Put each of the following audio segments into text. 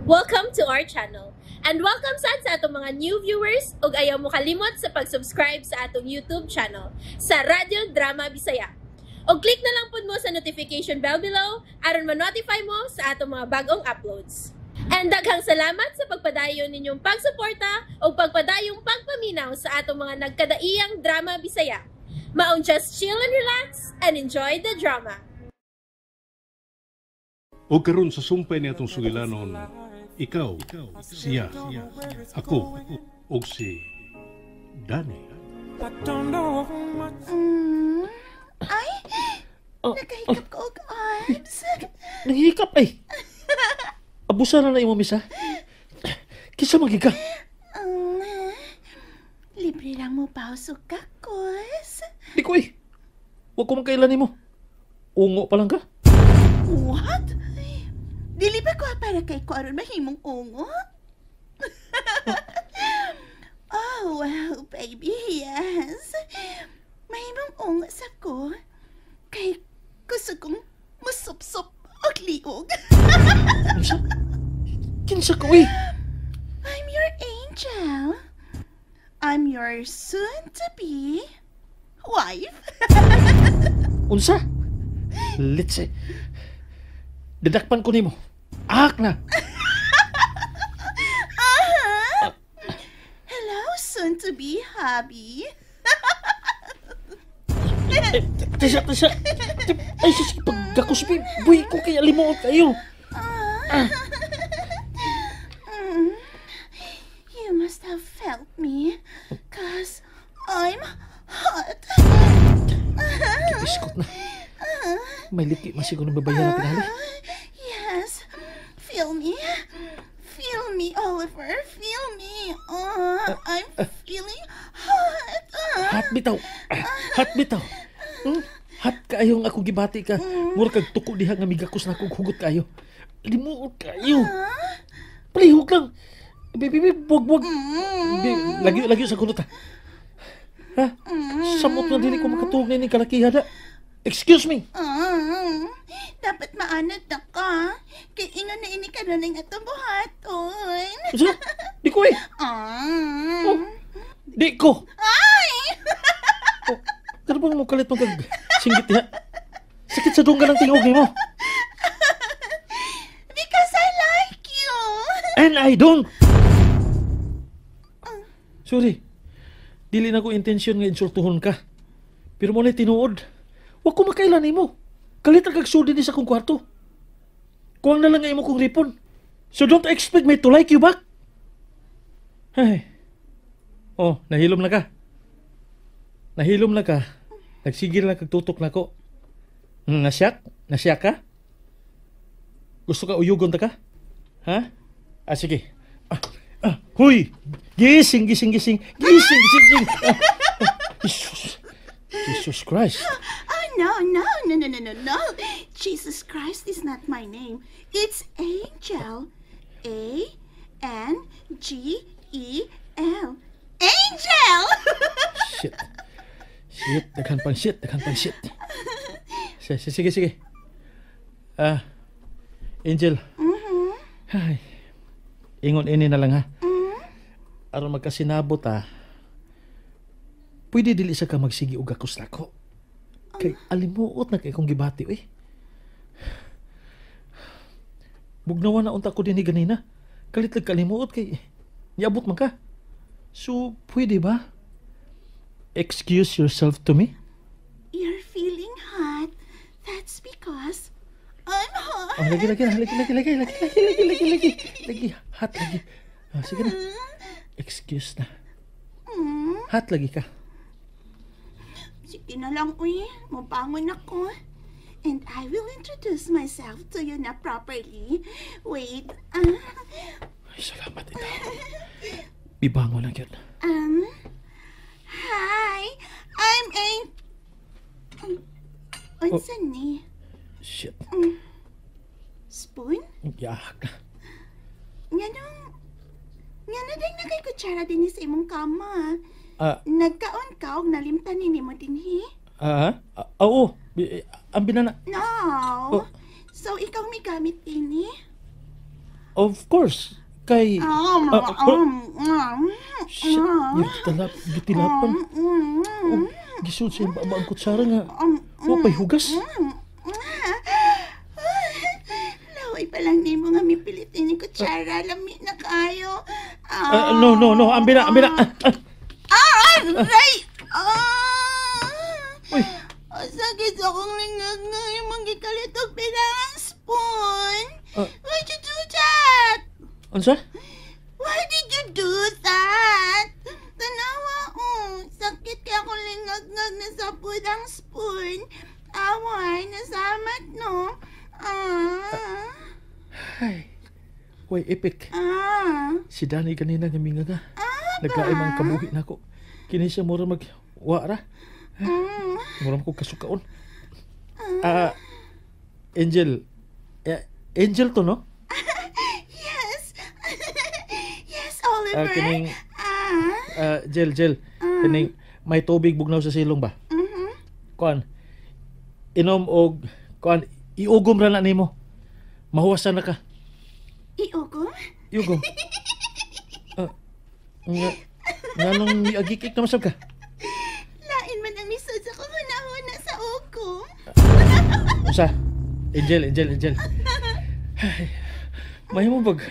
Welcome to our channel. And welcome sad sa atong mga new viewers ug ayaw mo kalimot sa pag-subscribe sa atong YouTube channel sa Radyo Drama Bisaya. Og click na lang pud mo sa notification bell below aron ma-notify mo sa atong mga bagong uploads. And daghang salamat sa pagpadayon ninyong pagsuporta ug pagpadayong pagpaminaw sa atong mga nagkadaiyang drama Bisaya. Maong just chill and relax and enjoy the drama. O karon sa sumpay ni atong sugilanon, ikaw, siya, ako, ug si Danny. Ay, Oh, nakahikap ko og arms. Nanghikap ay. Abusa na na imo, misa. Kinsa man gyud ka? Libre lang mo pausog kakos. Di ko eh. Wa ko makaila nimo. Ungo pa lang ka. What? Dili ba ko para kay ko aron mahimong ungo? Oh, well, baby, yes. Mahimong ungo sa ko. Kay gusto kong musupsop og liog. Kinsa? Kinsa ka eh? I'm your angel. I'm your soon-to-be wife. Unsa? Litse. Didakpan ko nimo. Ak na. Hello, soon-to-be hubby. Eh, tisa, tisa. Ay, sus, pagkakos, buhi ko kay alimuot kayo. You must have felt me, 'cause I'm hot. Biskot na. May liki man siguro ng babayan na tingali. Yes, feel me. Feel me, Oliver. Feel me. I'm feeling hot. Hot bitaw. Ah, hot bitaw. Hot kaayong ako gibati ka. Mura kag tuko diha nga migakos na akong hugot kayo. Limuot kayo. Palihog lang. Baby, baby, wag, wag. Lagi, lagi sa kulot ha. Ha? Samot nga dili ko makatuog na ining kalakihan ha. Excuse me. Dapat maanad na ka. Kay ingon na ini karon ang atong buhaton. Unsa? Di ko eh. Oh, di ko. Ay! Oh, kano bang mo kalit mo kag singgit diha? Sakit sa dunggan ang tingog nimo. Because I like you. And I don't. Sorry. Dili na ko intensyon nga insultuhon ka. Pero mo na tinuod. Wa ko makaila nimo. Kalit ra kag sudi ni sa akong kwarto. Kuwang na lang nga imo kong ripon. So don't expect me to like you back. Hey. Oh, nahilom na ka. Nahilom na ka. Nagsigil na kag tutok na ko. Nasyak? Nasyak ka? Gusto ka uyugon ta ka? Ha? Ah, sige. Ah, ah, huy! Gising, gising, gising. Gising, gising, gising. Ah, ah, Jesus. Jesus Christ. Oh, no. Jesus Christ is not my name. It's Angel. Angel. Angel! Shit. Shit, daghan pang shit, daghan pang shit. Sige, sige, sige. Ah, Angel. Ay, ingon ini na lang ha. Aron magkasinabot ha. Pwede dili sa ka magsigi og gakos nako. Kay alimuot na kay kong gibati eh. Bugnawa na unta ko dinhi ganina. Kalit lang kalimuot kay niabot man ka. So, pwede ba? Excuse yourself to me? You're feeling hot. That's because I'm hot. Oh, lagi, lagi, lagi, lagi, lagi, lagi, lagi, lagi, lagi, lagi, lagi, hot lagi. Oh, sige na. Excuse na. Hot lagi ka. Sige na lang, uy. Mabangon ako. And I will introduce myself to you na properly. Wait. Ay, salamat ito. Bibangon na yun. Hi, I'm a... Unsa ni? Shit. Spoon? Yahak na. Ngano din na kay kutsara din sa imong kama? Ah, Nagkaon ka og nalimtan ni nimo dinhi? ah, ah, oo. Ang binana. No. Oh. So ikaw may gamit ini? Of course. Kay... Shit, gitilapan. Oh, gisud sa iyang baba ang kutsara nga. Wa pa'y hugas. Laway pa lang nimo nga mipilitin ni kutsara. Lami na kayo. No. Ambi na. Aray! Uy. Sakit akong lingag nga yung manggikalit og pinangang spoon. Why'd you do that? Unsa? Why did you do that? Tanawa, sakit kaya akong lingag-ngag na sa ang spoon. Away, nasamat, no? Ay, way epic. Si Danny kanina nga minga ka. Naglaim ang kabuhi na ako. Kini siya mura mag... Wara. Mura ko kasukaon. Angel. Angel to, no? Yes. Yes, Oliver. Kining... Jel. Kining may tubig bugnaw sa silong ba? Mm-hmm. Kuan. Inom og... Kuan, iugom ra na nimo. Mahuwasan na ka. Iugom? Iugom. Nganong miagikik na masab ka? Lain man ang lisod sa kung huna-huna sa ugom. Unsa? Angel. Ay, may mo bag.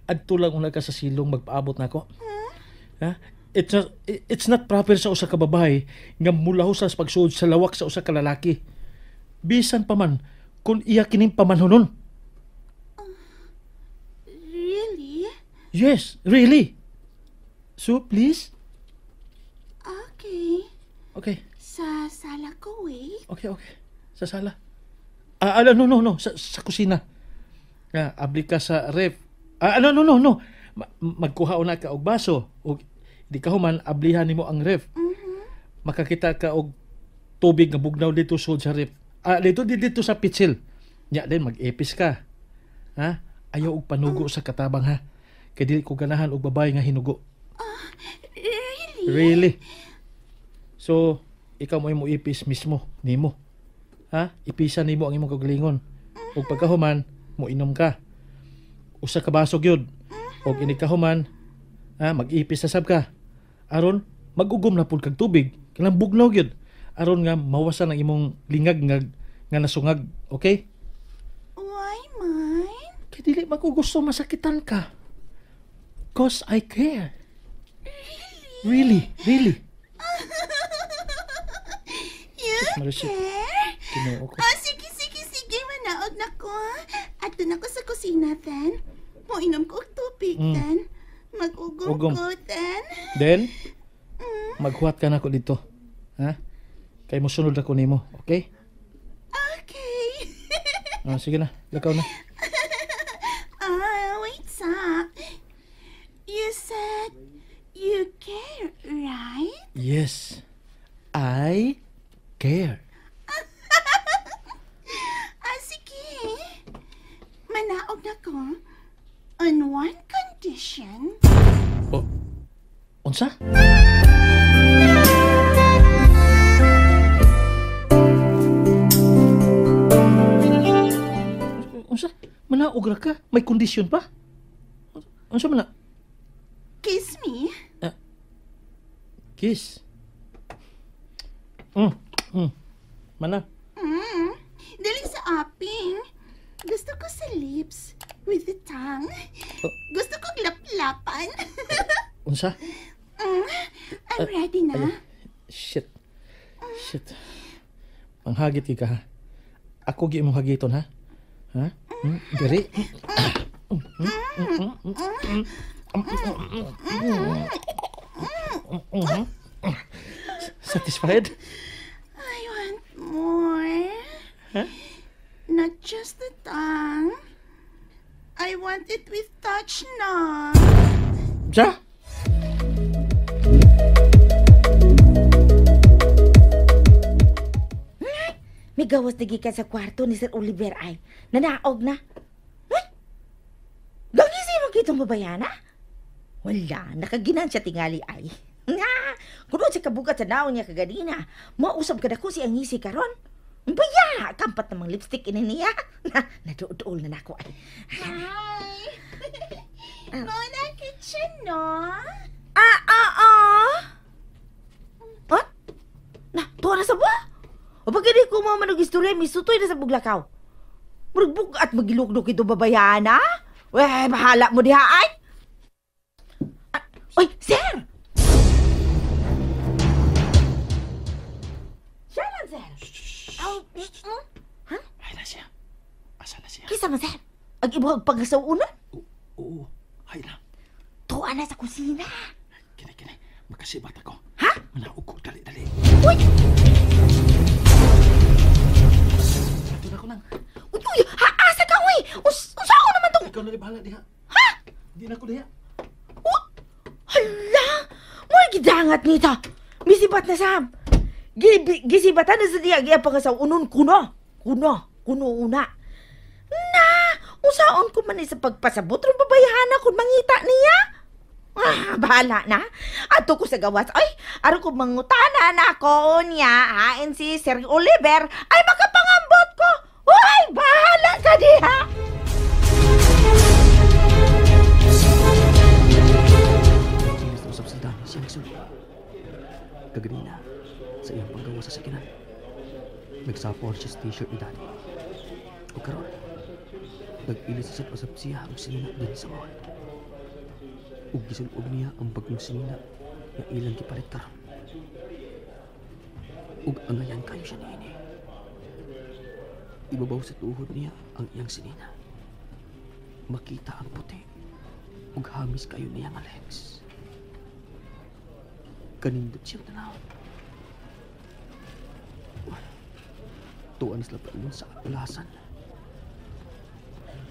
Adto lang una ka sa silong magpaabot na ako. Ha? It's not proper sa usa ka babae nga mulaho sa pagsuod sa lawak sa usa ka lalaki. Bisan pa man kung iya kining pamanhonon. Really? Yes, really. So, please? Okay. Okay. Sa sala ko, wait. Okay. Sa sala. No. Sa kusina. Abli ka sa ref. No. Magkuha una ka og baso. Og di ka human, ablihan nimo ang ref. Mm-hmm. Makakita ka og tubig nga bugnaw dito sa ref. Dito sa pitsil. Nya din mag-epis ka. Ha? Ayaw og panugo sa katabang, ha. Kay dili ko ganahan og babae nga hinugo. Really? Really? So, ikaw mo imo ipis mismo nimo. Ha? Ipisa nimo ang imong kaugalingon. Ug pagkahuman, moinom ka. Usa ka baso gyud. Og ini kahuman, ha, mag-ipis na sab ka. Aron mag-ugom na pud kag tubig, kanang bugnaw gyud. Aron nga mawasan ang imong lingag nga nasungag, okay? Why man? Kay dili man ko gusto masakitan ka. 'Cause I care. Really? Really. You care? Kinoo ko. Sige. Manaog na ko. Adto na ko sa kusina, then. Moinom ko og tubig, then. Mag-ugom ko, then. Then, maghuwat ka na ko dito. Ha? Kay mosunod ako nimo, okay? Okay. Sige na. Lakaw na. Wait sa. You said you care, right? Yes. I care. Sige. Manaog na ko. On one condition. Oh, unsa? Unsa? Manaog ra ka? May kondisyon pa? Unsa man na? Kiss me. Kiss? Mana? Dili sa aping. Gusto ko sa lips. With the tongue. Gusto ko laplapan. Unsa? I'm ready na. Ay, shit. Manghagit ka, ha? Ako gi imong hagiton, ha? Ha? Diri. Satisfied? I want more. Huh? Not just the tongue. I want it with touch na. Sa? May gawas na gikan sa kwarto ni Sir Oliver ay. Nanaog na. Ay! Gangisi mo kitong babayana? Wala, nakaginan siya tingali ay. Nga, kuno siya kabugat sa naon niya kaganina. Mausap ka na ko si Angisi karon. Baya, kampat namang lipstick ini niya. Naduol na nako ay. Hi! Mo na kitchen, no? Ah. What? Na, tuwa na sa ba? O pag hindi ko mo manug istorya, misutoy na sa buglakaw. Murag at magilukdok ito babayana. Weh, bahala mo diha ay. Oy, sir! Siya lang, sir. Ha? Ay na siya. Asa na siya? Kisa man, sir. Ang ibuhag pagkasaunan? Oo. Ay na. Tuwa na sa kusina. Kini. Makasibat ako. Ha? Manaog ko. Dali. Uy! Ato na ko lang. Uy! Ha, asa ka, uy! Unsa ako naman tong... Ikaw na rin bahala diha. Ha? Di na ko diha. Oh! Hala! Mo gidangat nito. Misibat na sam. Gisibatan na sa diya giya pangasaunon kuno. Kuno una. Na, usaon ko man sa pagpasabot rong babayhana kung mangita niya. Ah, bahala na. Ato ko sa gawas. Ay, aron ko mangutana na ako niya. Hain si Sir Oliver ay makapangambot ko. Uy, bahala ka diha. Ilis na usap sa Danny siyang sulod. Kaganina, sa iyang panggawa sa sakinan, nagsapor siya sa t-shirt ni Danny. O karon, nag-ilis sa usap siya ang sinina din sa mall. Ug gisulob niya ang bagong sinina nga ilang gipalit karon. Ug angayan kayo siya niini. Ibabaw sa tuhod niya ang iyang sinina. Makita ang puti ug hamis kayo niya nga legs. Kanindot siyang tanaw. Tuan sila pailon sa alasan.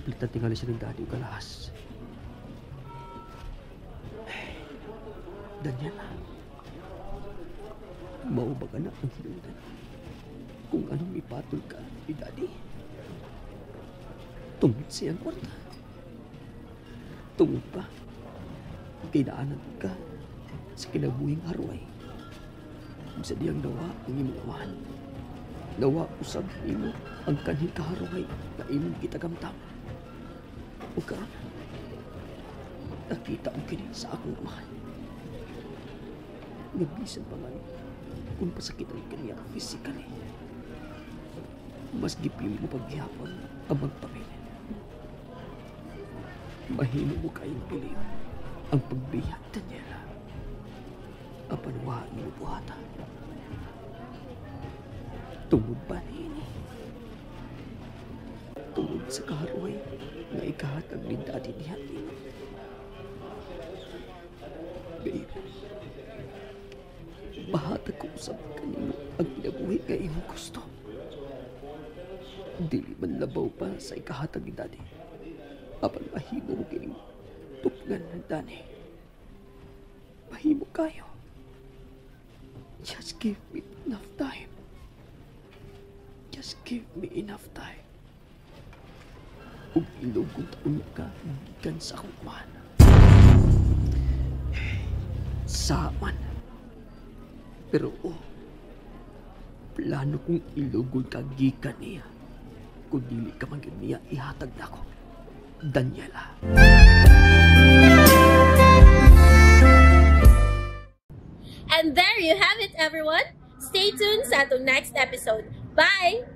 Pilitan tingali siya ng daddy ug alahas. Daniela, mao ba ka na ang hinungdan kung anong ipatol ka ni daddy? Tungod siyang kwarta. Tungod pa, kailangan ka sa kinabuhing harway. Sa diyang nawa ang imong awan. Nawa usab nimo ang kanhing kaharway na imong gitagamtam. O karon, nakita mo kini sa akong amahan. Nabisan pa man kung pasakitan kaniya physically. Mas gipili mo paghihapon ang magpamilin. Mahimo mo kayong piliyon ang pagbiya, Daniela. Apan wa imo buhata. Tungod ba niini? Tungod sa kaharuay nga ikahatag ni Daddy niya nimo. Babe, mahatag ko usab kanimo ang kinabuhi nga imong gusto. Dili man labaw pa sa ikahatag ni Daddy. Apan mahimo mo kining tupngan ng Danny. Mahimo kayo. Just give me enough time. Just give me enough time. Ug ilog kong taon niya ka, gikan sa akong amahan. Saman. Pero oh, plano kong ilugon ka gikan niya. Kung dili ka man gyud niya, ihatag na ako. Daniela. And there you have it, everyone. Stay tuned sa atong next episode. Bye!